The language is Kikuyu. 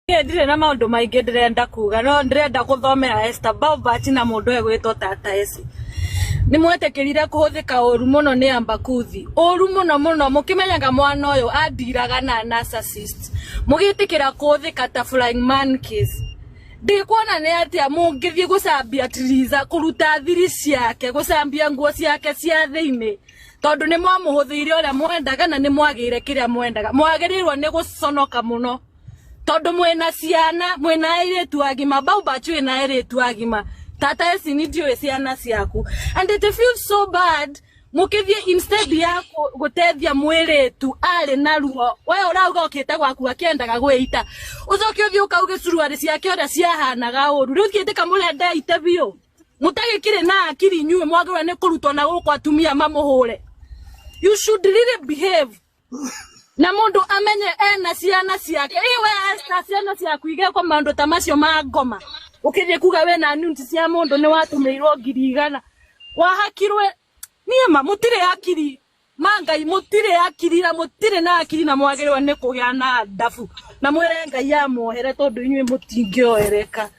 Niĩ ndirĩ na maũndũ maingĩ ndĩrenda kuga no ndĩrenda gũthomera Esther Baubach na mũndũ egwĩtwo Tata Esi. Nĩ mwetĩkĩrire kũhũthĩka ũru mũno nĩ Ambakuthi, ũru mũno mũno, mũkĩmenyaga mwana ũyũ andiraga na narcissist, mũgĩtĩkĩra kũhũthĩka ta flying monkeys. Ndikuona nĩ atĩa mũngĩthiĩ gũcambia Triza, kũruta thiri ciake, gũcambia nguo ciake cia thĩinĩ, tondũ nĩ mwamũhũthĩire ũrĩa mwendaga na nĩ mwagĩire kĩrĩa mwendaga. Mwagĩrĩirwo nĩ gũconoka mũno tondũ mwĩna ciana, mwĩna airĩtu agima. Baubach wĩna airĩtu agima, Tata Esi ni ndiũĩ ciana ciaku, and it feels so bad mũkĩthiĩ instead ya gũteithia mwĩrĩtu arĩ na ruo. We ũrauga ũkĩte gwaku akĩendaga gwĩita, ũcoke ũthiĩ ũkauge suruarĩ ciake ũrĩa ciahanaga ũru. Rĩu thiĩte kamũrenda ite biũ, mũtagĩkĩrĩ na akiri inyuĩ, mwagĩrĩirwo nĩ kũrutwo na gũkũ atumia mamũhũre. You should really behave na mundu amenye ena ciana ciake. Iwe Esther, ciana ciaku igekwo maundu ta macio ma ngoma, ukithie kuga wena nudes cia mundu ni watumirwo 100,000 wahakirwe. Niĩ ma mũtirĩ akiri ma Ngai, mũtirĩ akiri na mũtirĩ na akiri, na mwagĩrĩirwo nĩ kũgĩa na ndabu na mwĩre Ngai amuohere tondũ inyuĩ mũtingĩohereka.